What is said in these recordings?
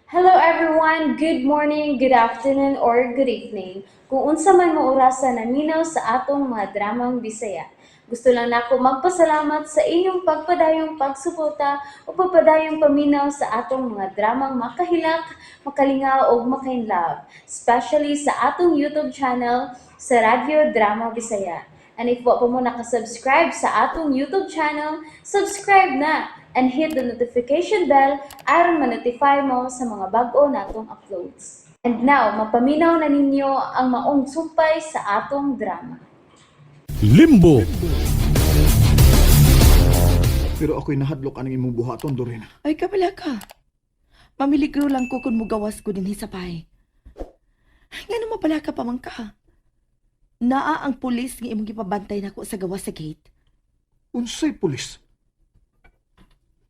Hello everyone! Good morning, good afternoon, or good evening. Kung unsa man mo orasa naminaw sa atong mga dramang Bisaya. Gusto lang nako magpasalamat sa inyong pagpadayong pagsuporta o pagpadayong paminaw sa atong mga dramang makahilak, makalingaw ug makainlove, especially sa atong YouTube channel sa Radyo Drama Bisaya. And if wa pa mo nakasubscribe sa atong YouTube channel, subscribe na and hit the notification bell aron ma-notify mo sa mga bag-o natong uploads. And now, mapaminaw na ninyo ang maong sumpay sa atong drama. Limbo. Pero ako'y nahadlok aning imong buhaton, Dorina. Ay, kabala ka. Mamiligro lang ko kung mugawas ko din sa bahay. Nga mapala ka pa man ka. Naa ang pulis nga imong gipabantay nako sa gawas sa gate. Unsay pulis?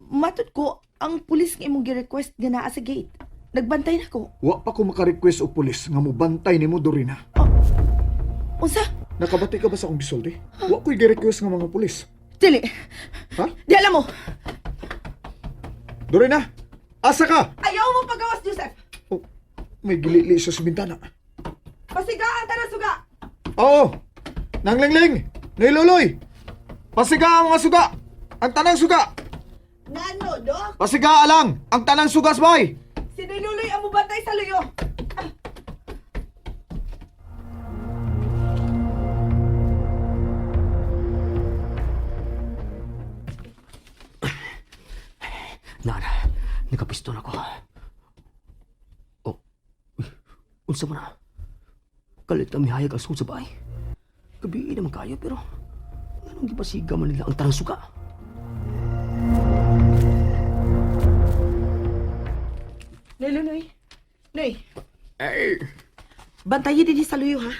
Matod ko, ang pulis nga imong gi-request nga naa sa gate. Nagbantay nako. Wa pa ko maka-request og pulis nga mobantay nimo, Dorina. Unsa? Nakabati ka ba sa akong gisulti? Wa ko'y gi-request nga mga pulis. Dili. Ha? Di alam mo. Dorina, asa ka? Ayaw mo pagawas, Joseph. Oh, may gilili siya sa bintana. Pasigaan ta na suga. Oo! Nanglingling! Nailuloy! Pasiga ang mga suga! Ang tanang suga! Ngano, dok? Pasiga alang! Ang tanang suga sabay! Si Niluloy ang mubantay sa luyo. Nana, nakapistol ako. Oh, uy, unsa man na? Kalit na mihayag ang sud sa bahay. Gabi naman kayo pero anong gipasiga man nila ang tarang suga? Niluloy. Noy, Ay, bantayin din sa luyo, ha?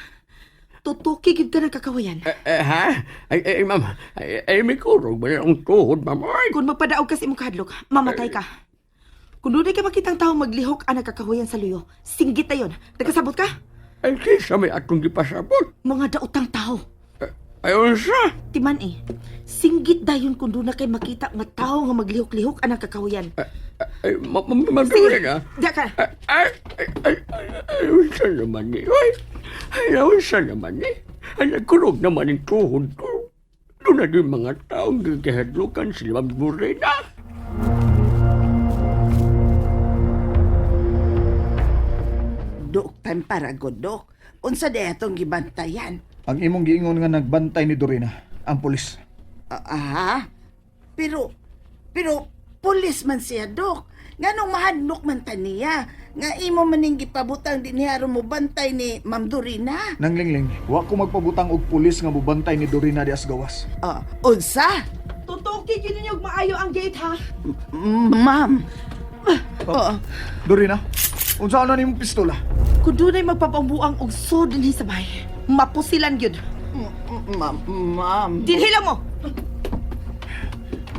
Tutuki gid ka ng kakawayan. eh, ha? Ay, ay, ma'am. Ay, ay, may kurog ba ang tuhod, ma'am? Ay, Kung magpadaog ka sa imong kahadlok, mamatay ka. Kung dunay ka makitang tao maglihok ang nagkakahuyan sa luyo, singgit na yon. Nagkasabot ka? Ay, kaysa may atong gipasabot. Mga daotang tao. Ay, unsa? Timan eh, singgit dayon kung dunay kay makita nga tao nga maglihok-lihok ang nagkakahuyan. Ay, ma'am, ma'am, Sige, ah. diya ka. Ay, ay, ay, ay, ay, unsa naman eh. Ay, ay, unsa naman eh. Ay, nagkurog naman ang tuhod ko. Doon na din mga taong gigahadlukan sila, Ma'am Morena. Dok, tan para godok. Unsa di atong gibantayan? Ang imong giingon nga nagbantay ni Dorina, ang pulis. Ah, ah, pero, pero, pulis man siya, Dok. Nganong mahadlok man ta niya? Nga imo maning gipabutang din niya aron mo bantay ni Ma'am Dorina. Nanglingling, wa ko magpabutang og pulis nga mobantay ni Dorina di gawas. Ah, unsa? Tutuki gyud ninyo og maayo ang gate ha. Ma'am. Oh, Dorina, unsa na nimong pistola? Kung dunay magpapambuang og sod dinhi sa bahay, mapusilan gyud. Ma'am, ma'am. Dinhi lang mo.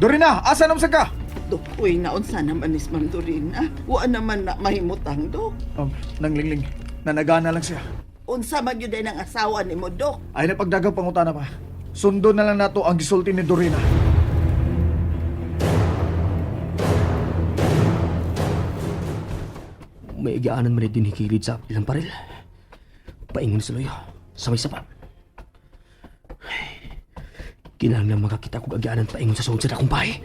Dorina, asa naman sa ka? Dok, uy, naunsa naman is Ma'am Dorina? Wa naman na mahimutang, Dok. Nanglingling, nanagana lang siya. Unsa man gyud ay ang asawa nimo, Dok? Ay na pagdagang pangutana pa. Sundon na lang nato ang gisulti ni Dorina. May igaanan man din hikilid sa ilang paril. Paingon sa loyo, sa may sapa. Kinahanglan makakita kog agyaanan paingon sa sud sa dakong bahay.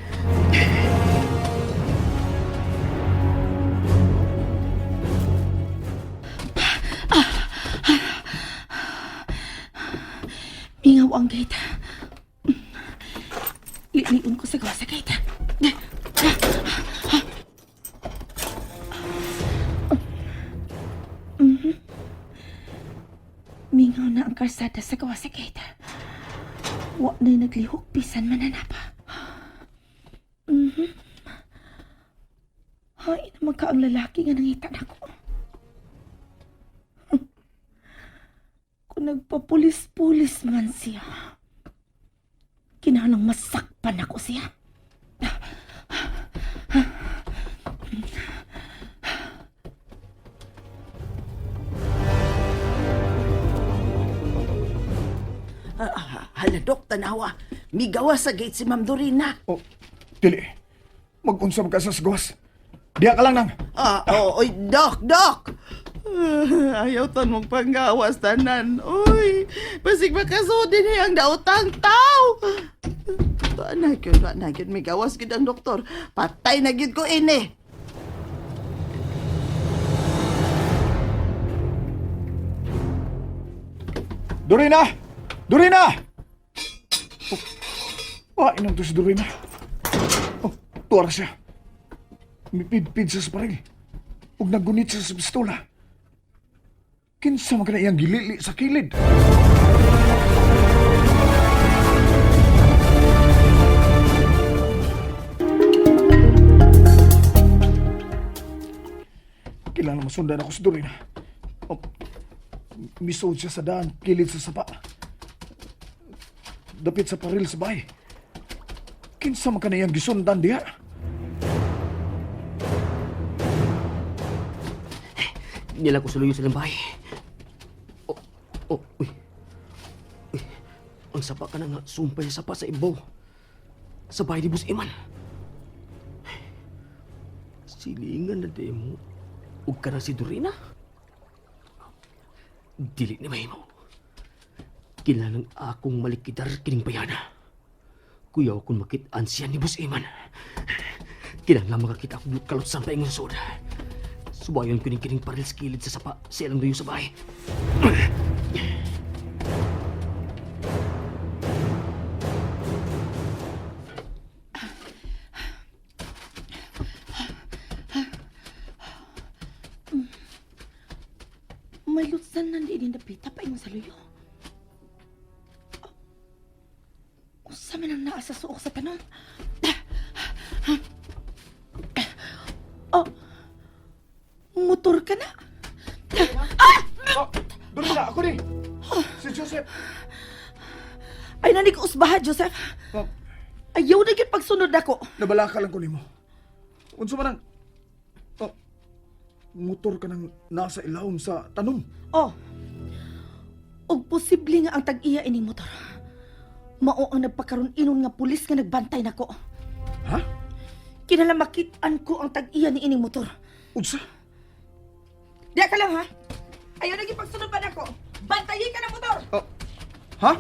Mingaw ang gate. Liliun ko sa gawa sa gate. Mingaw na ang karsada sa gawa sa gate. Wa na'y naglihok bisan mananapa. Mhm. Hay, naman ka ang lalaki nga nangita nako. Kung nagpapulis-pulis man siya, kinahanglang masakpan ako siya. Ah, hala, Dok, tanawa. Migawa sa gate si Ma'am Dorina. Oh, dili. Mag-unsa ka sa gawas. Diha ka lang nang. Ah, oh, oy, Dok, Dok! Ah, ayaw tan mong panggawas tanan. Uy, basig makasud din ang daotang tao. Tuan na gyud, tuan na gyud. May gawas gyud ang doktor. Patay na gyud ko ini. Dorina! Dorina! Oh, ah, inang to si Dorina. Oh, tuwara siya. Mipidpid siya sa paril. Ug naggunit siya sa pistola. Kinsa man ka na iyang gilili sa kilid. Kailangan masundan ako si Dorina. Oh, misod siya sa daan, kilid sa sapa. Dapit sa paril sa bahay. Kinsa man ka na iyang gisundan diha? Nila ko suluyo sa ilang bahay. Oh, oh, uy. Uy, ang sapa ka na nga, sumpay sa sapa sa ibaw. Sa bahay ni Boss Iman. Silingan na di mo. Ug ka na si Dorina. Dili ni mahimo. Kinahanglan akong malikidar kining bayana. Kuyaw kung makitaan siya ni Boss Iman. Kinahanglan makakita akong kalutsan pa ingon sud. Subayon ko ning kining paril sa kilid sa sapa sa ilang duyo sa bahay. May lutsan na din dapita pa ingon sa luyo. Unsa man ang naa sa suok sa tanom? Oh, motor ka na. Oh, Dorina, ako ni! Si Joseph! Ay nanig usbaha, Joseph. Oh, Ayaw na gyud pagsunod nako. nabalaka lang ko nimo. Unsa man ang... Oh, motor ka nang nasa ilawom sa tanom. Oh. Og posible nga ang tag-iya ining motor. Mao ang nagpakaron inon nga pulis nga nagbantay nako. Ha? Kinala makit-an ko ang tag-iya ni ining motor. Unsa? Diya ka lang ha. Ayaw na gyud pagsunod pa nako. Bantayi ka ng motor. Oh, ha?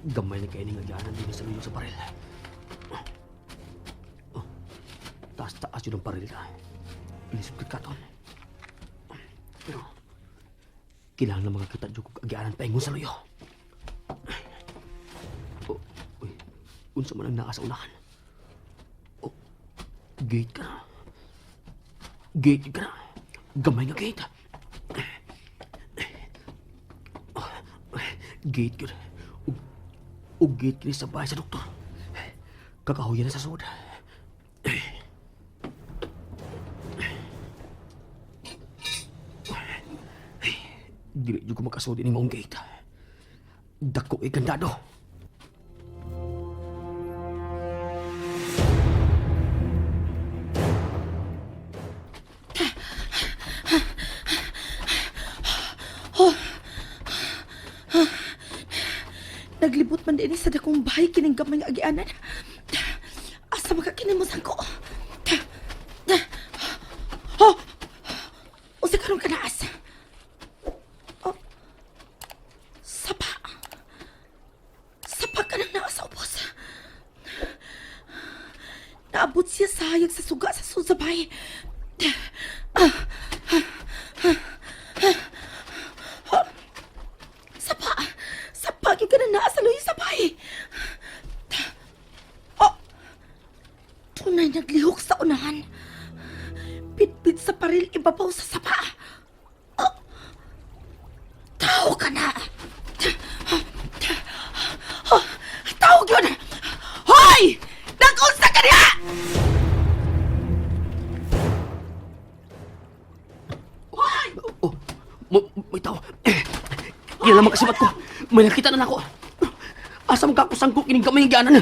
Gamay na kayo ning agyanan din sa luyo sa paril. Oh, taas-taas yun ang paril ka. Ilisod ka katon. Pero, kailangan na makakita dyan kung agyanan pa ingon sa luyo. Oh, uy, unsa man ang naa sa unahan. Oh, gate ka na. Gate ka na. Gamay nga gate. Oh, gate ka na. Ug gate kini sa bahay sa doktor. Kakahuyan na sa sud. Dili jud ko makasud ini maong gate. Dako kay kandado. Naglibot man din sa dakong bahay kining gamay nga agianan. Asa maka kini mo sangko? Oh! Usa karon ka naas. Oh. Sapa. Sapa ka nang naa sa ubos. Naabot siya sa hayag sa suga sa suzabay. Sapa! Sapa! Yung ka na naa sa luyo sabay! Oh! Tunay naglihok sa unahan. Pitpit sa paril, ibabaw sa sapa. Oh! Tao ka na! Oh, tawag yun! Hoy! Nag-unsa ka niya! Hoy! Oh, may tao. Yan lamang kasibat ko. May nakita na nako. Asa man ka ako sangko kining gamay nga gianan.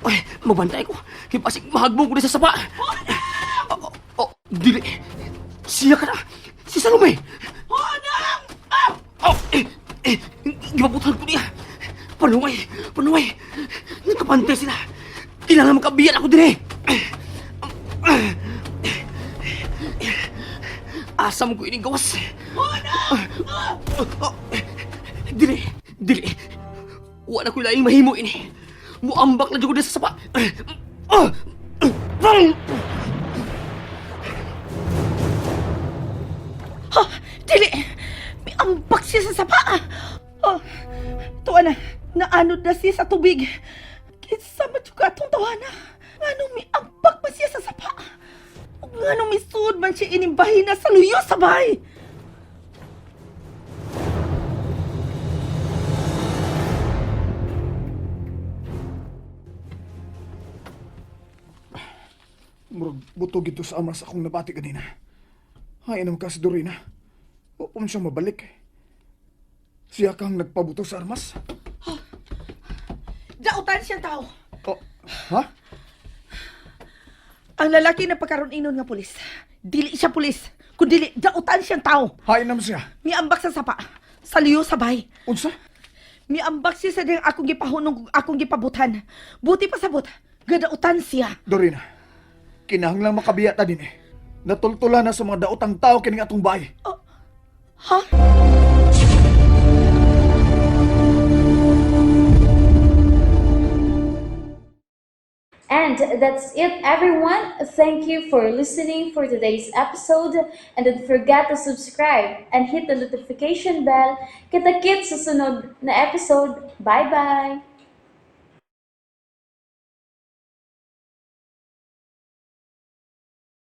Ay, magbantay ko. Kay pasig mahagbong ko ni sa sapa. Oh, oh, dili. Siya ka na. Si Salome. Honang! Oh, gibabutan ko niya. Panuway! Panuway! Nagkapantay sila! Kailangan makabiyan ako dire! Asam ko ining gawas! Dili! Dili! Wa na ko laing mahimo ini! Muambak na jud ko diri sa sapa! Ha! Dili! May ambak siya sa sapa! Oh, tuwa na, naanod na siya sa tubig. Kinsa man jud ka atong tawana? Nganong may ambak man siya sa sapa? Ug nganong misud man siya ining bahina sa luyo sa bahay? Murag butog ito sa amas akong nabati kanina. Ay, anam ka si Dorina. Wa pa man siya mabalik. Siya kang nagpabuto sa armas? Dautan siyang tao. Oh, ha? Ang lalaki na pagkaroon inon nga pulis. Dili siya pulis. Kun dili, dautan siyang tao. Hain naman siya. Miambak sa sapa. Sa luyo sa bahay. Unsa? Miambak siya sa diyang akong gipahunong ug akong gipabutan. Buti pa sabot, gadautan siya. Dorina, kinahanglang makabiya ta din eh. Natultula na sa mga daotang tao kining atong bahay. Ha? And that's it, everyone. Thank you for listening for today's episode. And don't forget to subscribe and hit the notification bell. Kita-kits sa sunod na episode. Bye-bye!